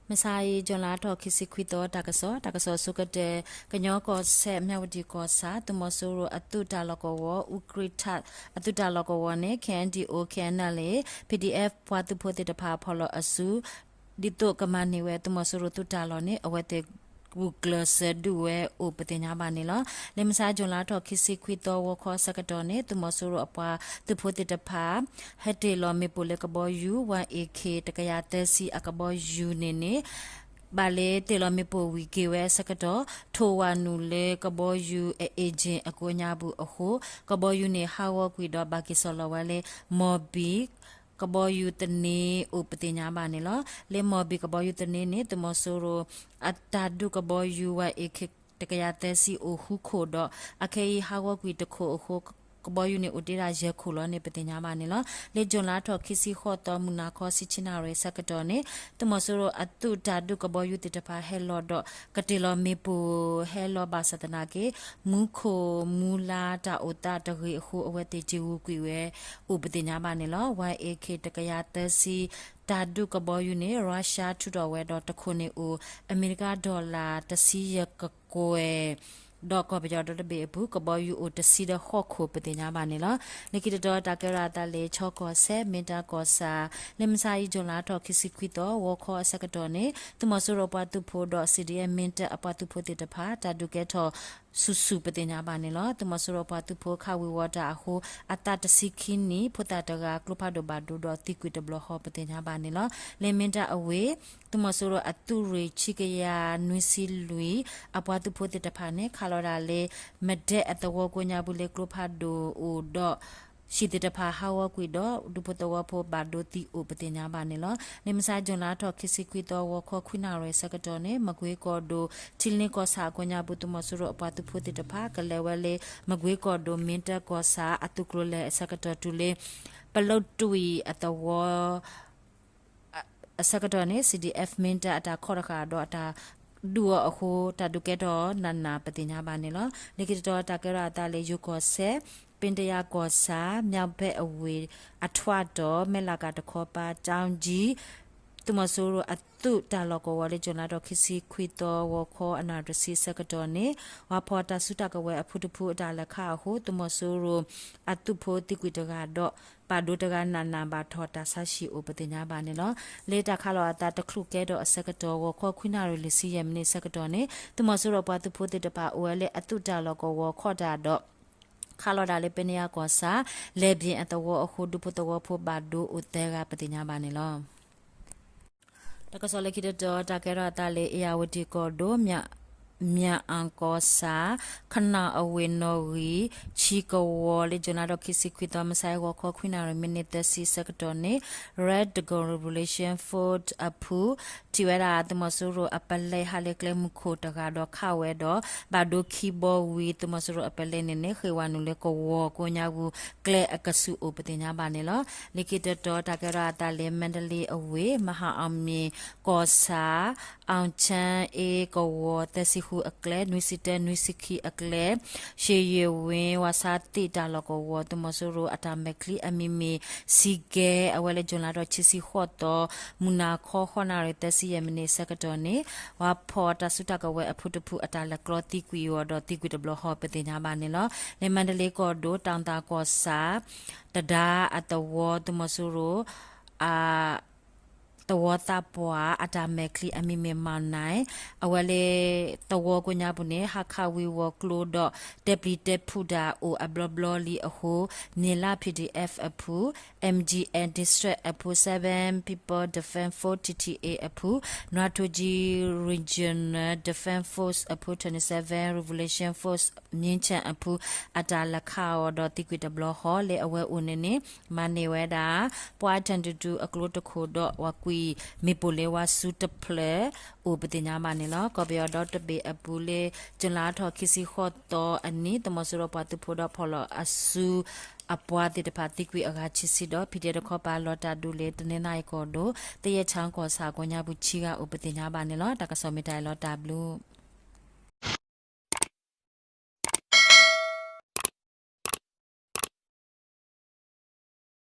မုၢ်ဆါအံၤ ကၠူၤလါထီၣ်ခံဆံခွံသီ တၢ်ကစီၣ်, တၢ်ကစီၣ်အဆိကတၢၢ်, ကညီကီၢ်စဲၣ် မၠၣ်ဝတံၣ်ကီၢ်ဆၣ် သုးမီၤစိရိၤအသုးတၢ်လီၢ်ကဝီၤ အူကြံးထး အသုးတၢ်လီၢ်ကဝီၤန့ၣ် ခ့ၣ်အဲၣ်ယူၣ် ခ့ၣ်အဲၣ်ယူၣ် ပီၣ်ဒီအက်ဖ် ပှၤသုးဖိသ့ၣ်တဖၣ်ဖီၣ်လီၤအစု ဒ်သိးကမၤန့ၢ်ဝဲသုးမီၤစိရိၤသုးတၢ်လီၢ်န့ၣ် အဝဲသ့ၣ် ဂုာ်ကျဲးစၢးဒုးဝဲအိၣ်ပသ့ၣ်ညါဘၣ်န့ၣ်လီၤ. လၢမုၢ်ဆါ ကၠူၤလါထီၣ်ခံဆံခွံသီ ဂီၤခီအဆၢကတီၢ်န့ၣ် သုးမီၤစိရိၤအပှၤသုးဖိသ့ၣ်တဖၣ် ဟဲတ့ၢ်လီၤမ့ၣ်ပိၢ်လၢကဘီယူၤ ဝဲၢ်အ့ၣ်ခ့ၣ် တကယၤသၢဆံအကဘီယူၤန့ၣ်န့ၣ် ဘၣ်လၢတ့ၢ်လီၤမ့ၣ်ပိၢ်ဝံၤက့ၤဝဲအဆၢကတီၢ် ထိၣ်ဝးနုာ်လၢကဘီယူၤအအ့ၣ်ကၠ့ၣ်အကိးညါပူၤအဃိ ကဘီယူၤန့ၣ် ဟးဂီၤကွံာ်ဒီး ဘၣ်က့ၤစီၣ်လီၤဝဲလၢ မီၢ်ဘံၣ် ကဘီယူၤသန့အိၣ်ပသ့ၣ်ညါဘၣ်န့ၣ်လီၤ. လၢမီၢ်ဘံၣ်ကဘီယူၤသန့န့ၣ် သုးမီၤစိရိၤအတၢ်ဒုးကဘီယူၤ ဝဲၢ်အ့ၣ်ခ့ၣ် တကယၤသၢဆံအိၣ်ဃုခိၣ်ဒီး အခဲအံၤဟးဂီၤကွံာ်တခိၣ်အဃိ ကဘီယူၤန့ၣ်အိၣ်တ့ၢ်ဒၣ်ယဲၢ်ခိၣ်လီၤန့ၣ် ပသ့ၣ်ညါဘၣ်န့ၣ်လီၤ. လၢကၠူၤလါထီၣ်ခံဆံဃိးသီ မုၢ်နၤခီ ဆံဆံနၣ်ရံၣ်အဆၢကတီၢ်န့ၣ် သုးမီၤစိရိၤအသုးတၢ်ဒုးကဘီယူၤသ့ၣ်တဖၣ်ဟဲလီၤဒီး ကတ့ၢ်လီၤမ့ၣ်ပိၢ်ဟဲလီၤဘၣ်ဆၣ်သနာ်က့ မူခိၣ်မူလါတၢ်အိၣ်သးတဂ့ၤအဃိ အဝဲသ့ၣ်က့ၤဂုာ်ကွံာ်ဝဲအိၣ်ပသ့ၣ်ညါဘၣ်န့ၣ်လီၤ. ဝဲၢ်အ့ၣ်ခ့ၣ် တကယၤသၢဆံ တၢ်ဒုးကဘီယူၤန့ၣ် ရၢၡါထုးထီၣ်ဝဲဒီး တခိၣ်န့ၣ်အိၣ် အမဲရကၤဒီလၣ် တဆံယဲၢ်ကကွဲၢ် ဒီးကီၢ်ပယီၤဒီတဘ့ၣ်အပူၤ ကဘီယူၤအိၣ်တဆံဒီးဃိးခိၣ်ပသ့ၣ်ညါဘၣ်န့ၣ်လီၤ. လၢခံတတီၤတၢ်ကဲထီၣ်အသးလၢ ခၠ့ၣ်ကီၢ်စဲၣ် မ့ၢ်တၢ်ကီၢ်ဆၣ် လၢမုၢ်ဆါအံၤ ကၠူၤလါထီၣ်ခံဆံခွံသီ ဂီၤခီအဆၢကတီၢ်န့ၣ် သုးမီၤစိရိၤအပှၤသုးဖိဒီး စံၣ်ဒံၣ်အဲၣ် မ့ၢ်တၢ်အပှၤသုးဖိသ့ၣ်တဖၣ် တၢ်ဒုးကဲထီၣ်ဆူၣ်ဆူၣ်ပသ့ၣ်ညါဘၣ်န့ၣ်လီၤ. သုးမီၤစိရိၤအပှၤသုးဖိခးဝံၤဝီၤတၢ်အဃိ အသးတဆံခံနံၣ် ဖိသၣ်တဂၤ ကျိဖးဒိၣ်ဘၣ်ဒိဒီးသံကွံာ်တဘျီဃီပသ့ၣ်ညါဘၣ်န့ၣ်လီၤ. လၢမ့ၢ်တၢ်အဝ့ၢ် သုးမီၤစိရိၤအသုးရ့ၣ် ခံကယၤနွံဆံလွံၢ် အပှၤသုးဖိသ့ၣ်တဖၣ်န့ၣ် ခးလီၤဒၣ်လၢ မဒဲအသဝီကိးညါပူၤလၢကျိဖးဒိၣ်အိၣ်ဒီး ဟံၣ်သ့ၣ်တဖၣ်ဟးဂီၤကွံာ်ဒီး ဒူဖိသဝီဖိဘၣ်ဒိသံအိၣ်ပသ့ၣ်ညါဘၣ်န့ၣ်လီၤ. လၢမုၢ်ဆါ ကၠူၤလါထီၣ်ခံဆံခွံသီ ဂီၤခီခွံနၣ်ရံၣ်အဆၢကတီၢ်န့ၣ် မကွ့ကီၢ်ဒိၣ် ထံလ့ကီၢ်ဆၣ်အကိးညါပူၤ သုးမီၤစိရိၤအပှၤသုးဖိသ့ၣ်တဖၣ် ကလဲၤဝဲလၢ မကွ့ကီၢ်ဒိၣ် မ့ၢ်တၢ်ကီၢ်ဆၣ်အသုးကျိၤလဲၢ်အဆၢကတီၢ်တုၤလၢ ပလီၢ်တွံၣ်အသဝီ အဆၢကတီၢ်န့ၣ် စံၣ်ဒံၣ်အဲၣ် မ့ၢ်တၢ်အတၢ်ခီၣ်တဃာ်ဒီးအတၢ်ဒုးအီၤအဃိ တၢ်ဒုးကဲထီၣ်နးနးပသ့ၣ်ညါဘၣ်န့ၣ်လီၤ. လၢခံတတီၤတၢ်ကဲထီၣ်အသးလၢ ယိၤကီၢ်စဲၣ် ပ့တယါကီၢ်ဆၣ် မၠၣ်ဖဲအဝ့ၢ်အထွးတီၤ မဲၢ်လးကၤတခီပၤ ကၠီကၠံ သုးမီၤစိရိၤအသုးတၢ်လီၢ်ကဝီၤလၢ ကၠူၤလါထီၣ်ခံဆံခွံသီ ဂီၤခီအနၣ်ရံၣ်တဆံအဆၢကတီၢ်န့ၣ် ဝၤဖီၣ်တၢ်စုတၢ်ကဝဲၤအဖုတဖုအတၢ်လဲၤခးအဃိ သုးမီၤစိရိၤအသုးဖိသံကွံာ်တဂၤဒီး ဘၣ်ဒိတဂၤနးနးဘၣ်ထီၣ်တၢ်ဆါဟံၣ်အိၣ်ပသ့ၣ်ညါဘၣ်န့ၣ်လီၤ. လၢတၢ်ခးလီၤအသးတချုးကဲထီၣ်အဆၢကတီၢ် ဂီၤခီခွံနၣ်ရံၣ်လွံၢ်ဆံယဲၢ်မံးနံးအဆၢကတီၢ်န့ၣ် သုးမီၤစိရိၤပှၤသုးဖိသ့ၣ်တဖၣ်အိၣ်ဝဲလၢအသုးတၢ်လီၢ်ကဝီၤခီၣ်တၢ်ဒီး ခးလီၤဒၣ်လၢ ပ့နယါကီၢ်ဆၣ် လဲၤဘျ့အသဝီအဃိ ဒူဖိသဝီဖိဘၣ်ဒိအိၣ်သၢဂၤပသ့ၣ်ညါဘၣ်န့ၣ်လီၤ. တၢ်ကစီၣ်လၢခံတတီၤ တၢ်ကဲထီၣ်အသးလၢ အ့ၣ်ယၣ်ဝတံၣ်ကီၢ်ဒိၣ် မၠၣ်အၣ်ကီၢ်ဆၣ် ခနီၣ်အဝ့ၢ်နီၣ်ဂံၢ် ဆံကဝီၤလၢ ကၠူၤလါထီၣ်ခံဆံခွံသီ မုၢ်ဆါအံၤ ဂီၤခီခွံနၣ်ရံၣ်မံးနံးသၢဆံအဆၢကတီၢ်န့ၣ် Red Dragon Revolution Force အဖု ထံၣ်ဝဲဒၣ်သုးမီၤစိရိၤအပလဲဟးလၢကျဲမုၢ်ခိၣ်တဂၤဒီးခးဝဲဒီး ဘၣ်ဒိခံဘီဝံၤ သုးမီၤစိရိၤအပလဲန့ၣ်န့ၣ် ဃ့ၢ်ဝးနုာ်လၢကဝီၤကိးညါပူၤ ကျဲအကဆူးအိၣ်ပသ့ၣ်ညါဘၣ်န့ၣ်လီၤ. လၢခံတတီၤ တၢ်ကဲထီၣ်အသးလၢ မါဒလ့အဝ့ၢ် မဟာအောင်မြင်ကီၢ်ဆၣ် အောင်ချမ်းအေးကဝီၤ သၢဆံဃုအကျဲ နွံဆံတၢ နွံဆံခံအကျဲ ရှေးရဝင်း ဝၣ်ဆါသ့ၣ်တၢ်လီၢ်ကဝီၤ သုးမီၤစိရိၤအတၢ်မဲာ်ချံအမံၤမ့ၢ် စံကဲ အဝဲလၢ ကၠူၤလါထီၣ်ခံဆံဃိးသီ မုၢ်နၤခီ ဃိးနၣ်ရံၣ်သၢဆံယဲၢ်မံးနံးအဆၢကတီၢ်န့ၣ် ဝၤဖီၣ်တၢ်စုတၢ်ကဝဲၤအဖုတဖုအတၢ်လဲၤကျီသံကွံာ်အီၤဒီး သံကွံာ်တဘျီဃီပသ့ၣ်ညါဘၣ်န့ၣ်လီၤ. လၢမါဒလ့ကီၢ်ဒိၣ် တၢ်သၣ်ကီၢ်ဆၣ် တဒါအသဝီ သုးမီၤစိရိၤ အ သဝီသးပှၢ်အတၢ်မဲာ်ချံအမံၤမ့ၢ် မၢ်နၢၣ် အဝဲလၢ သဝီကိးညါပူၤန့ၣ် ဟးခးဝံၤဝီၤကျိဒီး တဲပျံၤတဲဖုးတၢ်အိၣ်အဘျီဘျီလံအဃိ မ့ၢ်လါ P D F အဖု M G N District အဖု Seven People Defense Force T T A အဖု နွါထိကၠံ Regional Defense Force အဖု Twenty Seven Revolution Force မြင်းခြံ အဖု အတၢ်လဲၤခးအီၤဒီးသံကွံာ်တဘျီဃီ လၢအဝဲအိၣ်န့ၣ်န့ၣ် မၤန့ၢ်ဝဲဒၣ် ပှၤ ten two two အကျိတခိၣ်ဒီး ဝၤကွံာ်မ့ၣ်ပိၢ်လၢဝါဆူတဖျၢၣ်အိၣ်ပသ့ၣ်ညါဘၣ်န့ၣ်လီၤ. ကီၢ်ပယီၤဒီတဘ့ၣ်အပူၤလၢ ကၠူၤလါထီၣ်ခံဆံဃိးသီအနံၤ သုးမီၤစိရိၤပှၤသုးဖိဒီးဖီၣ်လီၤအစု အပှၤသ့ၣ်တဖၣ်သံကွံာ်အဂၤခံဆံဒီး ဖံးဒဲးတခီပၤလီၤတၢ်ဒုးလၢ တနီသရံၣ်ကီၢ်ဒိၣ် သယဲၢ်ဆၣ်ကီၢ်ဆၣ်ကိးညါပူၤ ဆံဂၤအိၣ်ပသ့ၣ်ညါဘၣ်န့ၣ်လီၤ. တၢ်ကစီၣ်မ့ၢ်တၢ်အံၤလီၤ တၢ်ဘျုး